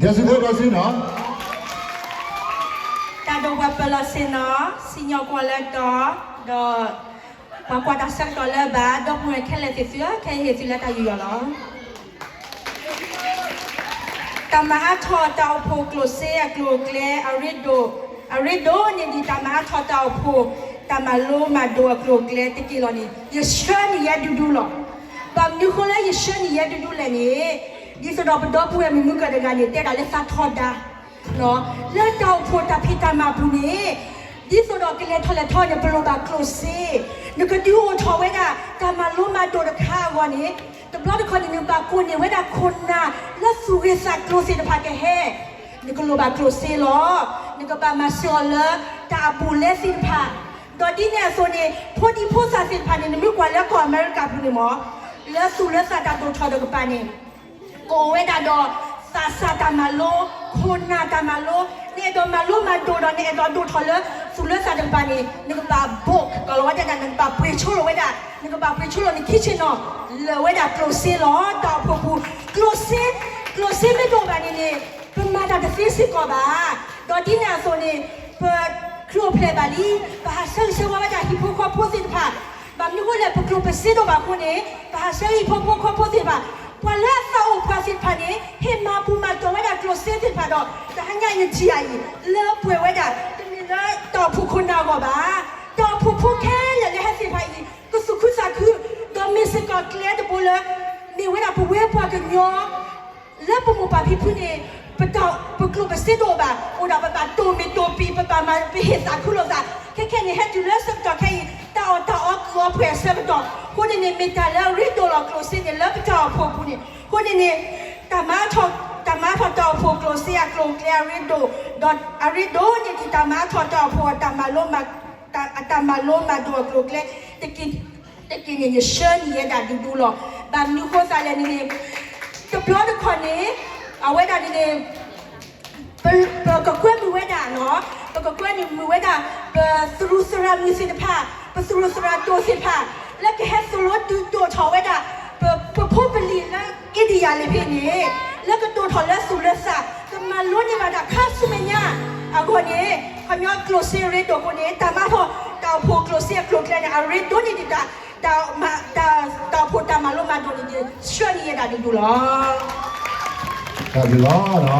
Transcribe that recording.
ဒီးစံးသဒၣ်စ့နီၤ, တၢ်ဒိၣ်ပှၤပၢၤလီၤဆ့ၣ်နီၤ, စံၣ်ညီၣ်ကွီၢ်လၢတီၤ, ဒီးပှၤကွၢ်တၢ်ဆၢကတီၢ်လၢအဘၣ်, ဒီပုၢ်ဝဲၢ်ခဲလၢာ်သ့ၣ်သုဧၢ, ခဲအံၤဟ့ၣ်သုလၢတၢ်ယူးယီၣ်လီၤ. တၢ်မၤဟးထီၣ်တၢ်အိၣ်ဖှိၣ်ကျိၣ်စ့အကျိၤအကျဲအရ့ဒိၣ်, အရ့ဒိၣ်န့ၣ်ဒ်တၢ်မၤဟးထီၣ်တၢ်အိၣ်ဖှိၣ် တၢ်မၤလိမၤဒိးအကျိၤအကျဲတက့ၢ်လီၤန့ၣ် ယဆှၢန့ၢ်ယဲဒူဒူလီၤ. ဘၣ်မနုၤဃိလၢယဆှၢန့ၢ်ယဲဒူဒူလဲၣ်န့ၣ်, ဒ်သိးဒီးပဒီပုၢ်ဝဲၢ်မုၣ်မုၣ်ကၢၢ်တဂၤန့ၣ် တဲဒၣ်လၢသးထီဒါ လၢတၢ်အိၣ်ဖှိၣ်တၢ်ဖံးတၢ်မၤအပူၤန့ၣ်, ဒ်သိးဒီးကလဲၤထီၣ်လဲၤထီန့ၣ် ပလိၣ်ဘၣ်ကျိၣ်စ့, နကဒုးအိၣ်ထီၣ်ဝဲဒၣ်တၢ်မၤလိမၤဒိးတခါအဂီၢ်န့ၣ်, တဘျီတခီၣ်န့ၣ် နကဘၣ်ကိးန့ၢ်ဝဲဒၣ်ခိၣ်နၢ်လၢသူၣ်ဂ့ၤသးကျိၤသ့ၣ်တဖၣ်ကဟဲ, နကလိၣ်ဘၣ်ကျိၣ်စ့လီၤ. နကဘၣ်မၤစၢၤအီၤလၢတၢ်အဘူးအလဲသ့ၣ်တဖၣ်, ဒီးဒ်န့ၣ်အသိးန့ၣ် ဖိဒံဖိသၣ်သ့ၣ်တဖၣ်န့ၣ် နမ့ၢ်ကွၢ်လၢကီၢ်အမဲရကၤပူၤန့ၣ်မ့ၢ်, လၢသူၣ်လၢသးတၢ်ဒိၣ်ထီၣ်တကပၤန့ၣ် ကအိၣ်ဝဲဒၣ်ဒီး သးစၢ်တၢ်မၤလိ, ခိၣ်နၢ်တၢ်မၤလိ, နအဲၣ်ဒိးမၤလိမၤဒိးဒီး နအဲၣ်ဒိးဒိၣ်ထီၣ်လၢသူၣ်လၢသးတကပၤန့ၣ် နကဘၣ် book ကီၤလီၤဝဲဒၣ် နကဘၣ်ပှ့ၤဆိလိာ်ဝဲဒၣ်, နကဘၣ်ပှ့ၤဆိလိာ်နခံဆ့ၣ်နီၤ လၢာ်ဝဲဒၣ်ကျိၣ်စ့လီၤ. တၢ်အိၣ်ဖှိၣ်ပူၤ ကျိၣ်စ့, ကျိၣ်စ့မ့ၢ်တအိၣ်ဘၣ်န့ၣ်န့ၣ် ပမၤတၢ်တသ့စ့ၢ်ကီးဘၣ်. ဒီးဒ်န့ၣ်အသိးန့ၣ် ပချုးအိၣ်ဖျဲၣ်ဘၣ်လံ, ပဟးဆၢဂ့ၤဆၢဝါဝဲဒၣ်ဟံၣ်ဖိဃီဖိသ့ၣ်တဖၣ်, ဘၣ်မနုၤအဃိလဲၣ် ပကျိၣ်ပစ့တအိၣ်ဘၣ်အဃိန့ၣ် ပဟးဆၢဂ့ၤဟံၣ်ဖိဃီဖိသ့ၣ်တဖၣ်, ပှၤလၢအသးအိၣ်ပှၤသ့ၣ်တဖၣ်န့ၣ် ဟ့ၣ်မၤပူၤမၤတီၢ်ဝဲဒၣ်ကျိၣ်စ့သ့ၣ်တဖၣ်ဒီး တဟါညါအံၤထံၣ်အံၤ လၢပှဲၤဝဲဒၣ် တမ့ၢ်လၢတၢ်အိၣ်ဖှိၣ်ခိၣ်နၢ်အဂီၢ်ဘၣ်. တၢ်အိၣ်ဖှိၣ်ဖိခဲလၢာ်လၢဟဲသ့ၣ်တဖၣ်အံၤ ကသူၣ်ခုသးခု ဒီးမ့ၢ်စ့ၢ်ကီးကျဲတဘိလၢ မ့ၢ်ဝဲဒၣ်ပဝဲပှၤကညီ လၢပမိၢ်ပၢ်ဖံဖုန့ၣ် ပတၢ်, ပကျိၣ်ပစ့တအိၣ်ဘၣ်, အိၣ်ဒၣ်ပဘၣ်တိၢ်မ့ၢ်တိၢ်ပံၤ, ပဘၣ်မၤပဟ့ၣ်သးခုလိာ်သး, ခဲခဲန့ၣ် ဟဲတုၤလၢဆၢကတီၢ်ခဲအံၤ တၢ်အီၣ်တၢ်အီကအိၣ်ပှဲၤအဆၢကတီၢ်, အဃိန့ၣ်န့ၣ် မ့ၢ်တၢ်လၢအရ့ဒိၣ်လီၤကျိၣ်စ့န့ၣ် လၢပတၢ်အိၣ်ဖှိၣ်အပူၤန့ၣ်, အဃိန့ၣ်န့ၣ် တၢ်မၤထီၣ်, တၢ်မၤထီၣ်တၢ်အိၣ်ဖှိၣ်ကျိၣ်စ့အကျိၤအကျဲအရ့ဒိၣ်, ဒီးအရ့ဒိၣ်န့ၢ်ဒံးတၢ်မၤထီၣ်တၢ်အိၣ်ဖှိၣ် တၢ်မၤလိမၤဒိးအကျိၤအကျဲ တက့ၢ်န့ၣ် ယဆှၢန့ၢ်ယဲဒၣ်ဒူဒူလီၤ. ဘၣ်မနုၤဃိသးလဲၣ်န့ၣ်န့ၣ်, တဘျီတခီၣ်န့ၣ် အဝဲဒၣ်န့ၣ်န့ၣ် ပ, ပကကွဲမုာ်ဝဲဒၣ်နီၤ, ပကကွဲမုာ်ဝဲဒၣ် ပသရူးသရၣ်မုၣ်သ့ၣ်တဖၣ်, ပသရူးသရၣ်ဒိၣ်သ့ၣ်တဖၣ် လၢကဟဲသိၣ်လိဒုးဒိၣ်ထီၣ်ဝဲဒၣ် ပဖိပလံၤလၢ India လၢဖဲန့ၣ်, လၢကဒိၣ်ထီၣ်လၢသူၣ်လၢသး, ကမၤလိန့ၢ်ဘၣ်တၢ်ခါဆူမဲာ်ညါအဂီၢ်န့ၣ်, ခီပညီကျိၣ်စ့အရ့ဒိၣ်အဃိန့ၣ် တၢ်မၤထီၣ်တၢ်အိၣ်ဖှိၣ်ကျိၣ်စ့အကျိၤအကျဲန့ၣ် အရ့ဒိၣ်န့ၢ်ဒံးတၢ်, တၢ်, တၢ်အိၣ်ဖှိၣ်တၢ်မၤလိမၤဒိးန့ၣ် ယဆှၢန့ၢ်ယဲဒၣ်ဒူဒူလီၤ. တၢ်ဘျုးလီၤ.